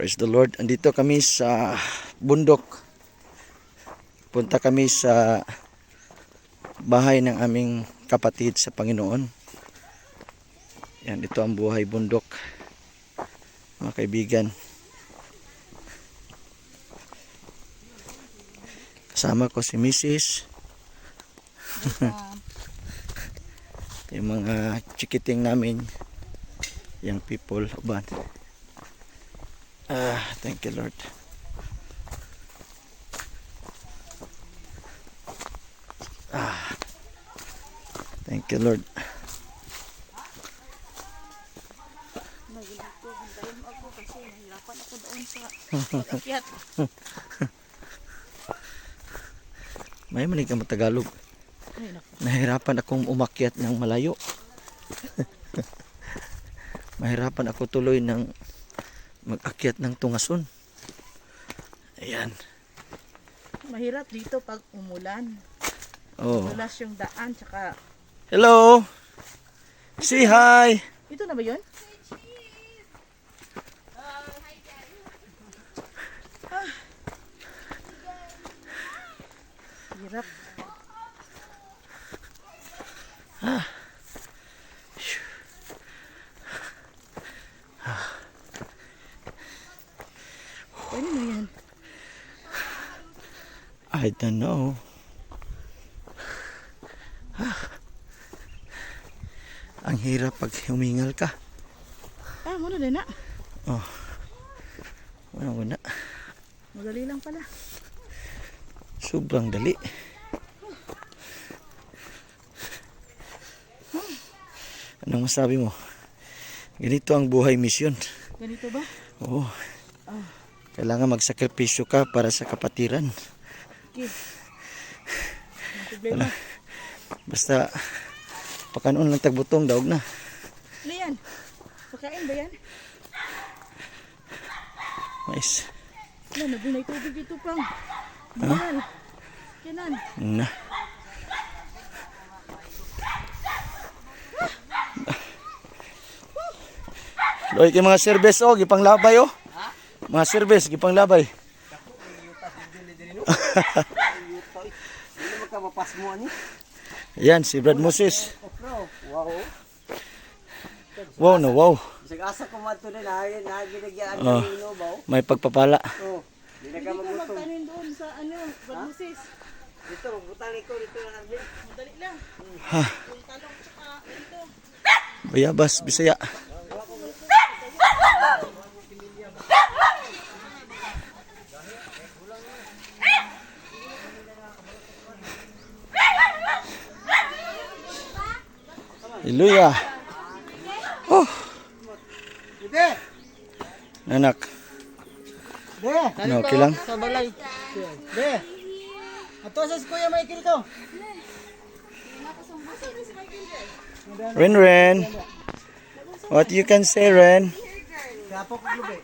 Praise the Lord. Andito kami sa bundok. Punta kami sa bahay ng aming kapatid sa Panginoon. Yan, ito ang buhay bundok, mga kaibigan. Kasama ko si Mrs. Yung mga chikiting namin, young people, uban. Ah, thank you, Lord. Ah, thank you, Lord. Hintayin mo ako kasi nahirapan ako doon sa pag-akyat. May manig ka Tagalog. Ay, naku. Nahirapan akong umakyat ng malayo. Mahirapan ako tuloy ng mag-akyat ng tungason. Ayan. Mahirap dito pag umulan. Oh. Dulas yung daan, tsaka. Hello. Say hi. Ito na ba yun? Ah. Hirap. Pwede na yan. I don't know. Ah. Ang hirap pag humingal ka. Ah, muna din na. Wala, wala. Madali lang pala. Sobrang dali. Anong masabi mo? Ganito ang buhay misyon. Ganito ba? Oo. Kailangan magsakripisyo ka para sa kapatiran. Okay. Walang problema. Basta pakanon lang tagbutong, daog na. Ano yan? Pagkain ba yan? Mais. Ano, nabunay tubig dito pang. Mahal. Kanan. Na. Loy kay mga service oh, gipanglabay oh. Mga service gipanglabay. Hindi mo ka mapasmo ani. Yan si Brad Moses. Okra. Wow. Wow na wow. Bisag asa ko madto din ay na ginagyan Oh. ang ino ba? May pagpapala. Oh. Di na Hindi ka ko magutom. magtanim doon sa ano, Brad Moses. Dito magbutang ikaw dito na Arvin. Madali lang. Yung talong tsaka dito. Bayabas, Bisaya. Hallelujah. Oh. De. Anak, De. ano, okay lang? Sa balay. De. Ato sa si Kuya Michael ko. Ren Ren. What you can say, Ren? Gapo ko lubi.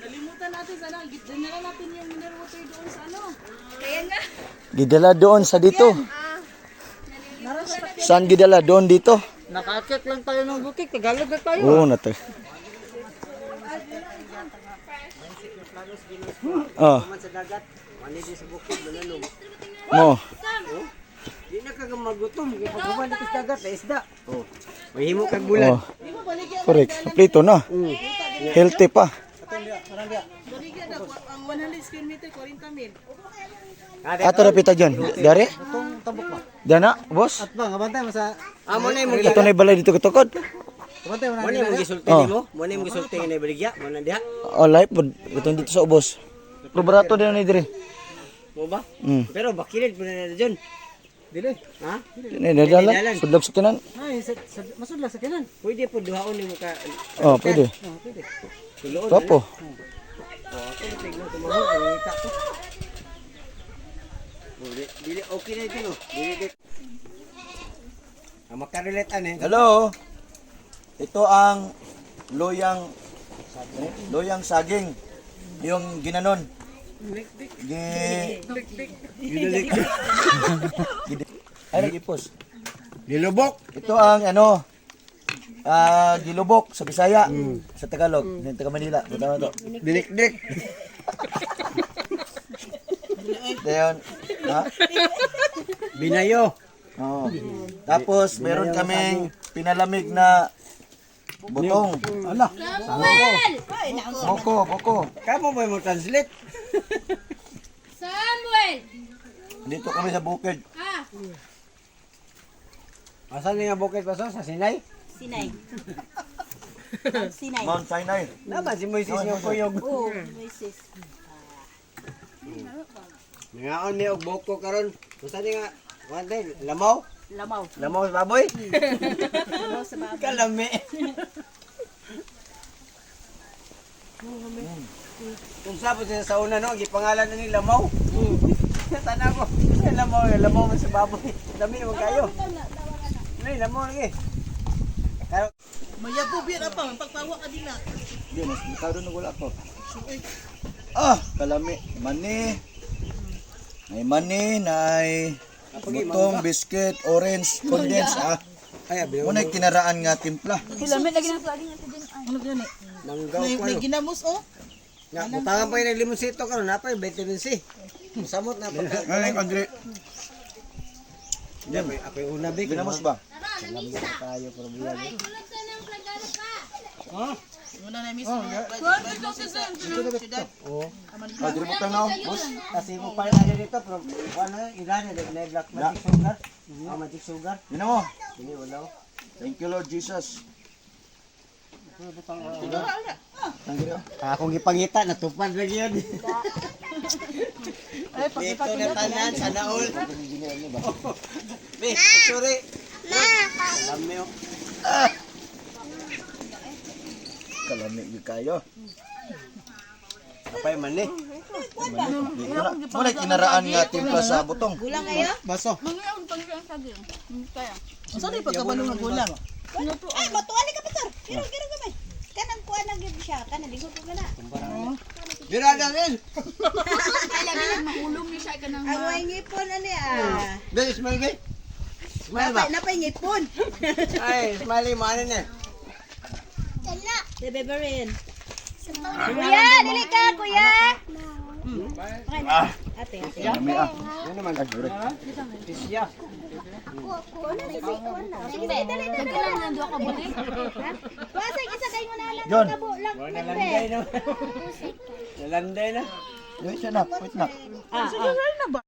Nalimutan natin sana. Dinala natin yung mineral water doon sa ano. Gidala doon sa dito. Saan gidala? Doon dito? Nakaakyat lang tayo ng bukid, Tagalog na tayo. Oo, nato. Oh, Man sa dagat, manidi sa bukid mananom. mo. Di na ka magutom kay pag dito sa dagat, ay isda. Oh. Mahimo kag bulan. Oh. Correct. Kompleto na. Healthy pa. Baligya na. Ang 100 square meter, 40 mil. Ato rapita dyan. Dari? Itong tabok ba? Dana, boss? At bang, abantay mo sa. Amo na imong Ato na balay dito katukod. Abantay mo na. Mo na imong gisulti Oh. nimo, mo na imong gisulti nga baligya, mo na diha. Oh, life pod. Itong dito sa ubos. Pero barato din na dire. Mo ba? Mm. Pero bakilid po na dyan. Dili. Ha? Ini dala. Sudlog sa kinan. Ay, sa, masudla sa kinan. Pwede po duhaon nimo ka. Oh, pwede. Oh, pwede. Tuloon. Topo. Oh, ako tignan tumahol kung ngita ko. Oh, dili okay na ito. Dili di. Ang makarelate ani. Hello. Ito ang luyang luyang saging. Yung ginanon. Gi Gidalik. Ay, nag-ipos. Nilubok. Ito ang ano, gilubok sa Bisaya, sa Tagalog, sa taga Manila. Tama to. Dinikdik. Dayon, ha? Binayo. Oo. Tapos meron kaming pinalamig na butong. Ala. Samuel! Boko, boko. Kamo ba mo translate? Samuel! Dito kami sa bukid. Ah! Asan nga bukid paso sa Sinay? Sinay. Sinay. Mount Sinai. Naman si Moises nga kuyog. Oo, Moises. Nangaon mi og boko karon. Unsa ni nga kuan tay? Lamaw? Lamaw. Lamaw sa baboy? Lamaw sa baboy. Kalami. Kung sa po siya sa una no, gipangalan na ni Lamaw. Tanaw ko, lamaw, lamaw man sa baboy. Dami naman kayo. Nay, lamaw lagi. Karon Mayabo biya pa, pagpawa ka din na. Hindi, mas karon wala ko. Ah, kalami. Mani. May mani, nay butong, biscuit, orange, condensed. Ah, ay abi muna kinaraan nga timpla. Ano gani? nanggaw May, ko may ano. ginamos oh. Nga butangan pa yung limonsito karon napay vitamin C. Samot na pa. Ngayon, Andre. Hindi, ako yung una big. Ginamos ba? Tara, lamisa! Tayo problema. Ay, tulog sa ng plagara pa! Muna na mismo. Oo. Ah, dire butang na, oh, boss. Kasi mo pa rin dito, pero ano, ilan, na black magic sugar. Ah, magic sugar. Yun mo. Ini wala. oh. Thank you, Lord Jesus. Thank you. Akong gipangita, natupad lagi yun. Ay, Dito na tanan, sana all. Be, sorry. Alam mo. Kalami gyud kayo. Kapay man ni. Muna kinaraan nga timpla sa butong. Baso. Saan yung pagkabalo nga gulang? Ay, matuali ka pastor. Kiro kiro gamay. Kanang kuan na gyud siya, kanang ligo ko kana. Dira na rin. Ang way ngipon ani ah. Be, smile be. Smile ba? Napay napay ngipon. Ay, smile mo ano na. The beberin. Kuya, dili ka kuya. Ate, ate. Kalami ah. Ano naman? Ay, sorry. Tisya. Sige, sige, dali, dali, dali. Wasa isa kay mo na lang John. kabo lang Nalanday na. Nalanday na. Wait na, wait na. Ah, ah.